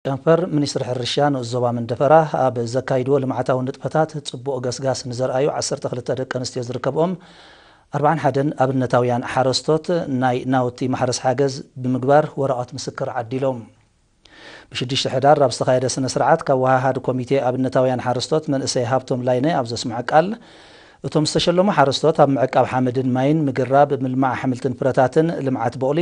ጨንፈር ሚኒስትሪ ሕርሻ ንኡስ ዞባ መንደፈራ ኣብ ዘካይድዎ ልምዓታዊ ንጥፈታት ጽቡቕ ገስጋስ ንዘርኣዩ ዓሰርተ ክልተ ደቂ ኣንስትዮ ዝርከብኦም ኣርባዓን ሓደን ኣብነታውያን ሓረስቶት ናይ ናውቲ ማሕረስ ሓገዝ ብምግባር ወረቐት ምስክር ዓዲሎም። ብሽዱሽተ ሕዳር ኣብ ዝተኻየደ ስነ ስርዓት ካብ ወሃሃድ ኮሚቴ ኣብነታውያን ሓረስቶት መንእሰይ ሃብቶም ላይነ ኣብ ዘስምዖ ቃል፣ እቶም ዝተሸለሙ ሓረስቶት ኣብ ምዕቃብ ሓመድን ማይን፣ ምግራብ፣ ምልማዕ ኣሕምልትን ፍረታትን፣ ልምዓት ቦቕሊ፣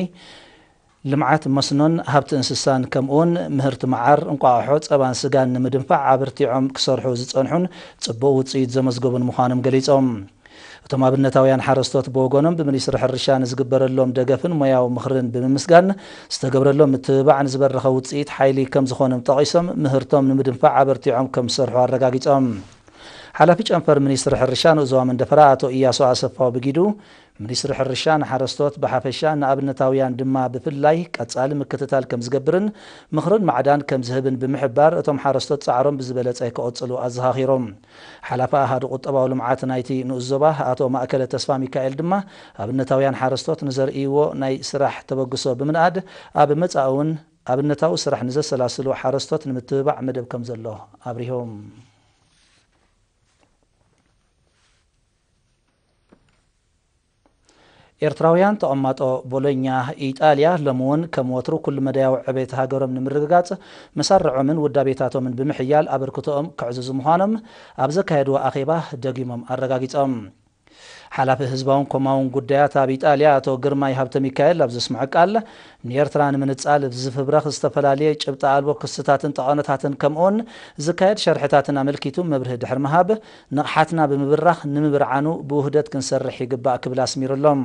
ልምዓት መስኖን ሃብቲ እንስሳን ከምኡውን ምህርቲ መዓር፣ እንቋቑሖ፣ ጸባን ስጋን ንምድንፋዕ ኣብርቲዖም ክሰርሑ ዝጸንሑን ጽቡቕ ውጽኢት ዘመዝገቡን ምዃኖም ገሊጾም። እቶም ኣብነታውያን ሓረስቶት ብወገኖም ብሚኒስትሪ ሕርሻ ንዝግበረሎም ደገፍን ሞያዊ ምኽርን ብምምስጋን ዝተገብረሎም ምትብባዕ ንዝበረኸ ውጽኢት ሓይሊ ከም ዝኾኖም ጠቒሶም ምህርቶም ንምድንፋዕ ኣብርቲዖም ከም ዝሰርሑ ኣረጋጊጾም። ሓላፊ ጨንፈር ሚኒስትሪ ሕርሻ ንኡስ ዞባ መንደፈራ ኣቶ ኢያሱ ኣሰፋው ብጊዱ፣ ሚኒስትሪ ሕርሻ ንሓረስቶት ብሓፈሻ ንኣብነታውያን ድማ ብፍላይ ቀጻሊ ምክትታል ከም ዝገብርን ምኽርን ማዕዳን ከም ዝህብን ብምሕባር እቶም ሓረስቶት ጻዕሮም ብዝበለጸ ክቕጽሉ ኣዘኻኺሮም። ሓላፊ ኣሃዱ ቁጠባዊ ልምዓት ናይቲ ንኡስ ዞባ ኣቶ ማእከለ ተስፋ ሚካኤል ድማ ኣብነታውያን ሓረስቶት ንዘርእይዎ ናይ ስራሕ ተበግሶ ብምንኣድ ኣብ መጻኢ እውን ኣብነታዊ ስራሕ ንዘሰላስሉ ሓረስቶት ንምትብባዕ መደብ ከም ዘሎ ኣብሪሆም። ኤርትራውያን ተቐማጦ ቦሎኛ ኢጣልያ ሎሚ እውን ከም ወትሩ ኩሉ መዳያዊ ዕቤት ሃገሮም ንምርግጋጽ መሳርዖምን ውዳቤታቶምን ብምሕያል ኣበርክቶኦም ከዕዝዙ ምዃኖም ኣብ ዘካየድዎ ኣኼባ ደጊሞም ኣረጋጊጾም። ሓላፊ ህዝባውን ኮማውን ጉዳያት ኣብ ኢጣልያ ኣቶ ግርማይ ሃብተ ሚካኤል ኣብ ዘስምዖ ቃል፣ ንኤርትራ ንምንጻል ዝፍብረኽ ዝተፈላለየ ጭብጢ ኣልቦ ክስታትን ጠቐነታትን ከምኡውን ዝካየድ ሸርሕታትን ኣመልኪቱ መብርሂ ድሕሪ ምሃብ፣ ንቕሓትና ብምብራኽ ንምብርዓኑ ብውህደት ክንሰርሕ ይግባእ ክብል ኣስሚሩሎም።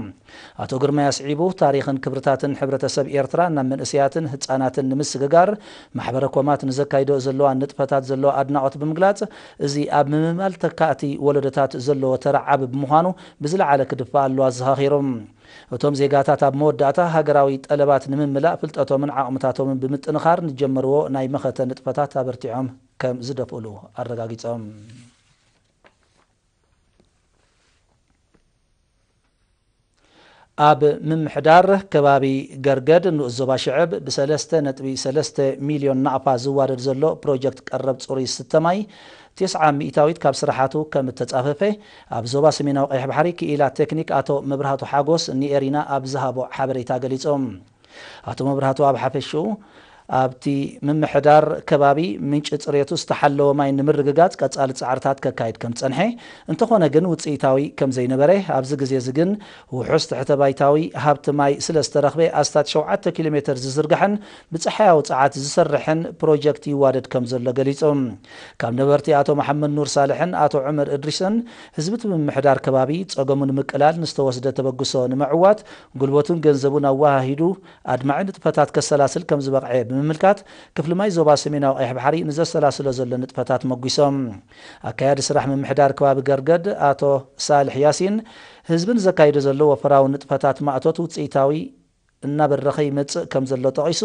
ኣቶ ግርማይ ኣስዒቡ፣ ታሪኽን ክብርታትን ሕብረተሰብ ኤርትራ ናብ መንእሰያትን ህጻናትን ንምስግጋር ማሕበረ ኮማት ንዘካይዶ ዘለዋ ንጥፈታት ዘለዎ ኣድናቖት ብምግላጽ፣ እዚ ኣብ ምምማል ተካእቲ ወለዶታት ዘለዎ ተራ ዓቢ ብምዃኑ ብዝለዓለ ክድፋእ ኣለዎ ኣዘኻኺሮም። እቶም ዜጋታት ኣብ መወዳእታ ሃገራዊ ጠለባት ንምምላእ ፍልጠቶምን ዓቕምታቶምን ብምጥንኻር ንጀመርዎ ናይ መኸተ ንጥፈታት ኣበርቲዖም ከም ዝደፍእሉ ኣረጋጊጾም። ኣብ ምምሕዳር ከባቢ ገርገድ ንኡስ ዞባ ሽዕብ ብሰለስተ ነጥቢ ሰለስተ ሚልዮን ናቕፋ ዝዋደድ ዘሎ ፕሮጀክት ቀረብ ጽሩይ ዝስተ ማይ፣ ተስዓ ሚእታዊት ካብ ስራሓቱ ከም እተጻፈፈ ኣብ ዞባ ሰሜናዊ ቀይሕ ባሕሪ ክኢላ ቴክኒክ ኣቶ መብራህቱ ሓጎስ ንኤሪና ኣብ ዝሃቦ ሓበሬታ ገሊጹ። ኣቶ መብራህቱ ኣብ ሓፈሽኡ ኣብቲ ምምሕዳር ከባቢ ምንጪ ጽሬቱ ዝተሓለወ ማይ ንምርግጋጽ ቀጻሊ ጻዕርታት ከካይድ ከም ዝጸንሐ፣ እንተኾነ ግን ውጽኢታዊ ከም ዘይነበረ፣ ኣብዚ ግዜ እዚ ግን ውሑስ ትሕተ ባይታዊ ሃብቲ ማይ ስለ ዝተረኽበ ኣስታት ሸውዓተ ኪሎ ሜተር ዝዝርግሕን ብጸሓያዊ ጸዓት ዝሰርሕን ፕሮጀክት ይዋደድ ከም ዘሎ ገሊጹ። ካብ ነበርቲ ኣቶ መሓመድ ኑር ሳልሕን ኣቶ ዑመር እድሪስን ህዝቢ እቲ ምምሕዳር ከባቢ ጸገሙ ንምቅላል ንዝተወስደ ተበግሶ ንምዕዋት ጉልበቱን ገንዘቡን ኣወሃሂዱ ኣድማዒ ንጥፈታት ከሰላስል ከም ዝበቕዐ ብምምልካት፣ ክፍሊ ማይ ዞባ ሰሜናዊ ቀይሕ ባሕሪ ንዘሰላስሎ ዘሎ ንጥፈታት መጒሶም። ኣካያዲ ስራሕ ምምሕዳር ከባቢ ገርገድ ኣቶ ሳልሕ ያሲን፣ ህዝቢ ንዘካይዶ ዘሎ ወፈራዊ ንጥፈታት ማእቶት ውጽኢታዊ እናበረኸ ይመጽእ ከም ዘሎ ጠቒሱ፣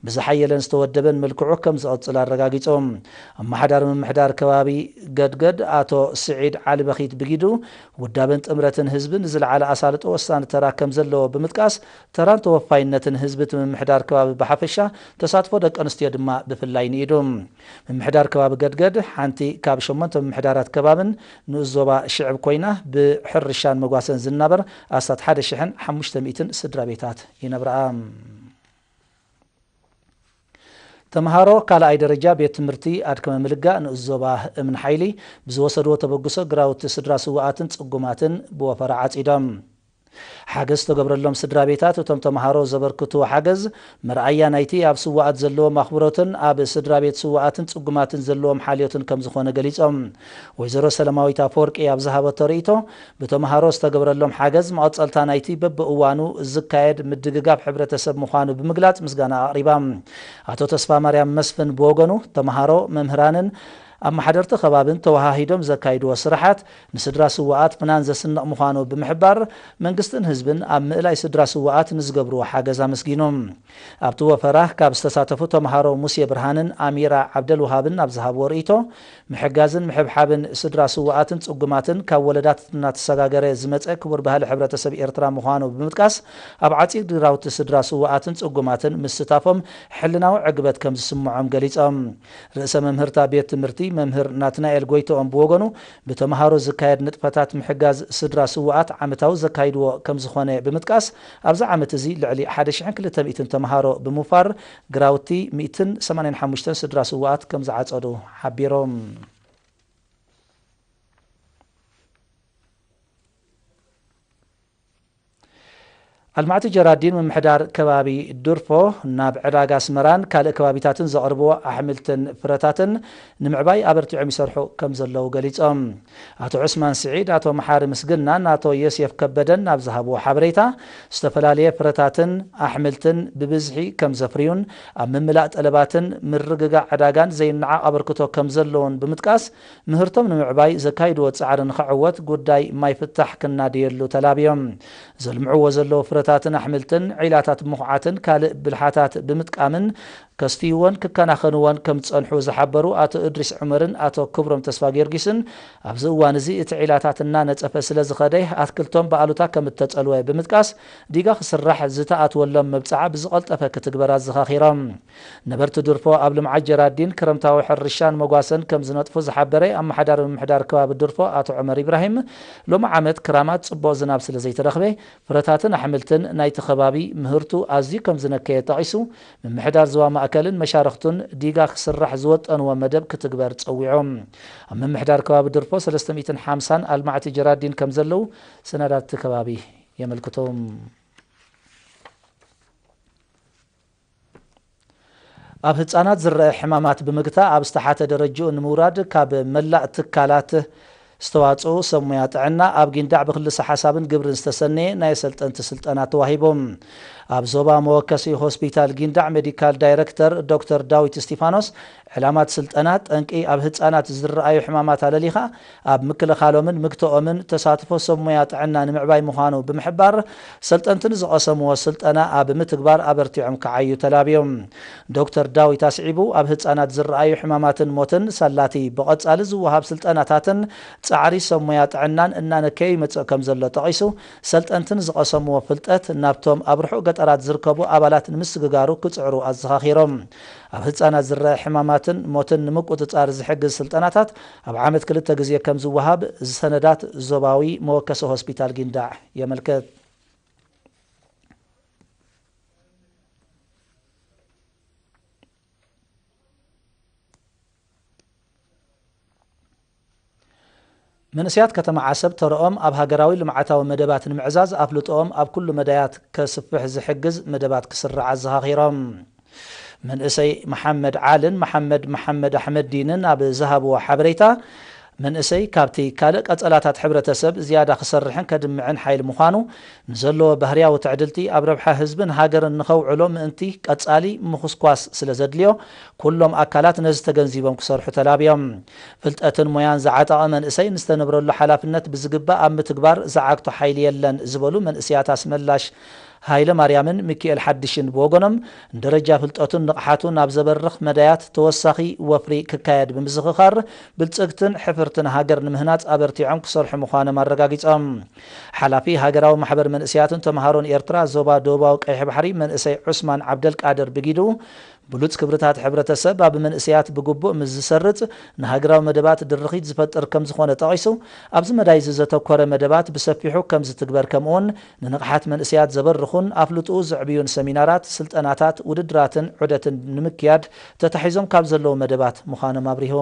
ብዝሓየለን ዝተወደበን መልክዑ ከም ዝቕጽል ኣረጋጊጾም። ኣመሓዳሪ ምምሕዳር ከባቢ ገድገድ ኣቶ ስዒድ ዓሊ በኺት ብጊዱ፣ ውዳበን ጥምረትን ህዝቢ ንዝለዓለ ኣሳልጦ ወሳኒ ተራ ከም ዘለዎ ብምጥቃስ፣ ተራን ተወፋይነትን ህዝቢ እቲ ምምሕዳር ከባቢ ብሓፈሻ፣ ተሳትፎ ደቂ ኣንስትዮ ድማ ብፍላይ ንኢዱ። ምምሕዳር ከባቢ ገድገድ ሓንቲ ካብ ሸሞንተ ምምሕዳራት ከባብን ንኡስ ዞባ ሽዕብ ኮይና፣ ብሕርሻን መጓሰን ዝናበር ኣስታት ሓደ ሽሕን ሓሙሽተ ሚእትን ስድራ ቤታት ይነብርኣ። ተምሃሮ ካልኣይ ደረጃ ቤት ትምህርቲ ኣድከመ ምልጋእ ንኡስ ዞባ እምኒ ሓይሊ ብዝወሰድዎ ተበግሶ ግራውቲ ስድራ ስውኣትን ጽጉማትን ብወፈራ ዓጺዶም። ሓገዝ ዝተገብረሎም ስድራ ቤታት እቶም ተምሃሮ ዘበርክትዎ ሓገዝ መርኣያ ናይቲ ኣብ ስውኣት ዘለዎም ኣኽብሮትን ኣብ ስድራ ቤት ስውኣትን ጽጉማትን ዘለዎም ሓልዮትን ከም ዝኾነ ገሊጾም። ወይዘሮ ሰላማዊት ኣፈወርቂ ኣብ ዝሃበቶ ርእይቶ፣ ብተምሃሮ ዝተገብረሎም ሓገዝ መቐጸልታ ናይቲ በብእዋኑ ዝካየድ ምድግጋፍ ሕብረተሰብ ምዃኑ ብምግላጽ ምስጋና ኣቕሪባ። ኣቶ ተስፋ ማርያም መስፍን ብወገኑ፣ ተምሃሮ፣ መምህራንን ኣመሓደርቲ ከባብን ተወሃሂዶም ዘካይድዎ ስራሓት ንስድራ ስውኣት ፍናን ዘስንቕ ምዃኑ ብምሕባር፣ መንግስትን ህዝብን ኣብ ምእላይ ስድራ ስውኣት ንዝገብርዎ ሓገዝ ኣመስጊኑ። ኣብቲ ወፈራ ካብ ዝተሳተፉ ተምሃሮ ሙሴ ብርሃንን ኣሚራ ዓብደልውሃብን ኣብ ዝሃብዎ ርእይቶ፣ ምሕጋዝን ምሕብሓብን ስድራ ስውኣትን ጽጉማትን ካብ ወለዳት እናተሰጋገረ ዝመጸ ክቡር ባህሊ ሕብረተሰብ ኤርትራ ምዃኑ ብምጥቃስ፣ ኣብ ዓጺድ ግራውቲ ስድራ ስውኣትን ጽጉማትን ምስታፎም ሕልናዊ ዕግበት ከም ዝስምዖም ገሊጾም። ርእሰ መምህርታ ቤት ትምህርቲ መምህር ናትናኤል ጎይትኦም ብወገኑ፣ ብተምሃሮ ዝካየድ ንጥፈታት ምሕጋዝ ስድራ ስውኣት ዓመታዊ ዘካይድዎ ከም ዝኾነ ብምጥቃስ፣ ኣብዚ ዓመት እዚ ልዕሊ ሓደ ሽሕን ክልተ ሚእትን ተምሃሮ ብምውፋር፣ ግራውቲ ሚእትን ሰማንያን ሓሙሽተን ስድራ ስውኣት ከም ዝዓጸዱ ሓቢሮም። ኣልማዕቲ ጀራዲን ምምሕዳር ከባቢ ዱርፎ ናብ ዕዳጋ ኣስመራን ካልእ ከባቢታትን ዘቕርብዎ ኣሕምልትን ፍረታትን ንምዕባይ ኣበርቲዖም ይሰርሑ ከም ዘለዉ ገሊጾም። ኣቶ ዑስማን ስዒድ፣ ኣቶ መሓሪ ምስግናን ኣቶ ዮሴፍ ከበደን ናብ ዝሃብዎ ሓበሬታ፣ ዝተፈላለየ ፍረታትን ኣሕምልትን ብብዝሒ ከም ዘፍርዩን ኣብ ምምላእ ጠለባትን ምርግጋእ ዕዳጋን ዘይነዓቕ ኣበርክቶ ከም ዘለዎን ብምጥቃስ፣ ምህርቶም ንምዕባይ ዘካይድዎ ጻዕሪ ንኽዕወት ጉዳይ ማይ ፍታሕ ክናደየሉ ተላብዮም። ዘልምዕዎ ዘለዉ ፍረታትን ኣሕምልትን ዒላታት ምኹዓትን ካልእ ብልሓታት ብምጥቃምን ከስትይዎን ክከናኸንዎን ከም ዝጸንሑ ዝሓበሩ ኣቶ እድሪስ ዑመርን ኣቶ ክብሮም ተስፋ ጊዮርጊስን፣ ኣብዚ እዋን እዚ እቲ ዒላታት እናነጸፈ ስለ ዝኸደ ኣትክልቶም ብኣሉታ ከም እተጸልወ ብምጥቃስ፣ ዲጋ ክስራሕ ዝተኣትወሎም መብጽዓ ብዝቐልጠፈ ክትግበር ኣዘኻኺሮም። ነበርቲ ድርፎ ኣብ ልምዓት ጀራዲን ክረምታዊ ሕርሻን መጓሰን ከም ዝነጥፉ ዝሓበረ ኣመሓዳሪ ምምሕዳር ከባቢ ድርፎ ኣቶ ዑመር ኢብራሂም፣ ሎሚ ዓመት ክራማት ጽቡቕ ዝናብ ስለ ዘይተረኽበ፣ ፍረታትን ኣሕምልትን ናይቲ ከባቢ ምህርቱ ኣዝዩ ከም ዝነከየ ጠቒሱ፣ ምምሕዳር ዞባ ማእከልን መሻርኽቱን ዲጋ ክስራሕ ዝወጠንዎ መደብ ክትግበር ጸዊዖም። ኣብ ምምሕዳር ከባቢ ድርፎ ሰለስተ ሚእትን ሓምሳን ኣልማዕቲ ጀራዲን ከም ዘለዉ ሰነዳት እቲ ከባቢ የመልክቱ። ኣብ ህጻናት ዝረአ ሕማማት ብምግታእ ኣብ ዝተሓተ ደረጅኡ ንምውራድ ካብ መላእ ትካላት ዝተዋጽኡ ሰብ ሞያ ጥዕና ኣብ ጊንዳዕ ብክልሰ ሓሳብን ግብርን ዝተሰነየ ናይ ኣሰልጠንቲ ስልጠና ተዋሂቦም። ኣብ ዞባ መወከሲ ሆስፒታል ጊንዳዕ ሜዲካል ዳይረክተር ዶክተር ዳዊት እስቲፋኖስ፣ ዕላማት ስልጠና ጠንቂ ኣብ ህጻናት ዝረኣዩ ሕማማት ኣለሊኻ ኣብ ምክልኻሎምን ምግትኦምን ተሳትፎ ሰብ ሞያ ጥዕና ንምዕባይ ምዃኑ ብምሕባር፣ ሰልጠንቲ ንዝቐሰምዎ ስልጠና ኣብ ምትግባር ኣበርቲዖም ክዓዩ ተላብዮም። ዶክተር ዳዊት ኣስዒቡ፣ ኣብ ህጻናት ዝረኣዩ ሕማማትን ሞትን ሳላቲ ብቐጻሊ ዝወሃብ ስልጠናታትን ጻዕሪ ሰብ ሞያ ጥዕናን እናነከየ ይመጽእ ከም ዘሎ ጠቒሱ፣ ሰልጠንቲ ንዝቐሰምዎ ፍልጠት ናብቶም ኣብ ርሑቕ ገጠራት ዝርከቡ ኣባላት ንምስግጋሩ ክጽዕሩ ኣዘኻኺሮም። ኣብ ህጻናት ዝረአ ሕማማትን ሞትን ንምቁጽጻር ዝሕግዝ ስልጠናታት ኣብ ዓመት ክልተ ግዜ ከም ዝወሃብ ሰነዳት ዞባዊ መወከሲ ሆስፒታል ጊንዳዕ የመልክት። መንእሰያት ከተማ ዓሰብ ተረኦም ኣብ ሃገራዊ ልምዓታዊ መደባት ንምዕዛዝ ኣፍልጦኦም ኣብ ኩሉ መዳያት ከስፍሕ ዝሕግዝ መደባት ክስራዕ ኣዘኻኺሮም። መንእሰይ መሓመድ ዓልን መሓመድ መሓመድ ኣሕመድ ዲንን ኣብ ዝሃብዎ ሓበሬታ፣ መንእሰይ ካብቲ ካልእ ቀጸላታት ሕብረተሰብ ዝያዳ ክሰርሕን ከድምዕን ሓይሊ ምዃኑ፣ ንዘለዎ ባህርያዊ ትዕድልቲ ኣብ ረብሓ ህዝብን ሃገርን ንኸውዕሎ ምእንቲ ቀጻሊ ምኹስኳስ ስለ ዘድልዮ፣ ኩሎም ኣካላት ነዚ ተገንዚቦም ክሰርሑ ተላብዮም። ፍልጠትን ሞያን ዝዓጠቐ መንእሰይ ንዝተነብረሉ ሓላፍነት ብዝግባእ ኣብ ምትግባር ዝዓግቶ ሓይሊ የለን ዝበሉ መንእሰያት ኣስመላሽ ሃይለ ማርያምን ሚኪኤል ሓድሽን ብወገኖም፣ ንደረጃ ፍልጠቱን ንቕሓቱን ኣብ ዘበርኽ መዳያት ተወሳኺ ወፍሪ ክካየድ ብምዝኽኻር፣ ብልጽግትን ሕፍርትን ሃገር ንምህናጽ ኣበርቲዖም ክሰርሑ ምዃኖም ኣረጋጊጾም። ሓላፊ ሃገራዊ ማሕበር መንእሰያትን ተምሃሮን ኤርትራ ዞባ ደቡባዊ ቀይሕ ባሕሪ መንእሰይ ዑስማን ዓብደልቃድር ብጊዱ፣ ብሉጽ ክብርታት ሕብረተሰብ ኣብ መንእሰያት ብግቡእ ምስ ዝሰርጽ፣ ንሃገራዊ መደባት ድርኺት ዝፈጥር ከም ዝኾነ ጠቒሱ፣ ኣብዚ መዳይ እዚ ዘተኮረ መደባት ብሰፊሑ ከም ዝትግበር፣ ከምኡውን ንንቕሓት መንእሰያት ዘበርኹን ኣፍልጥኡ ዘዕብዩን ሰሚናራት፣ ስልጠናታት፣ ውድድራትን ዑደትን ንምክያድ ተታሒዞም ካብ ዘለዉ መደባት ምዃኖም ኣብሪሁ።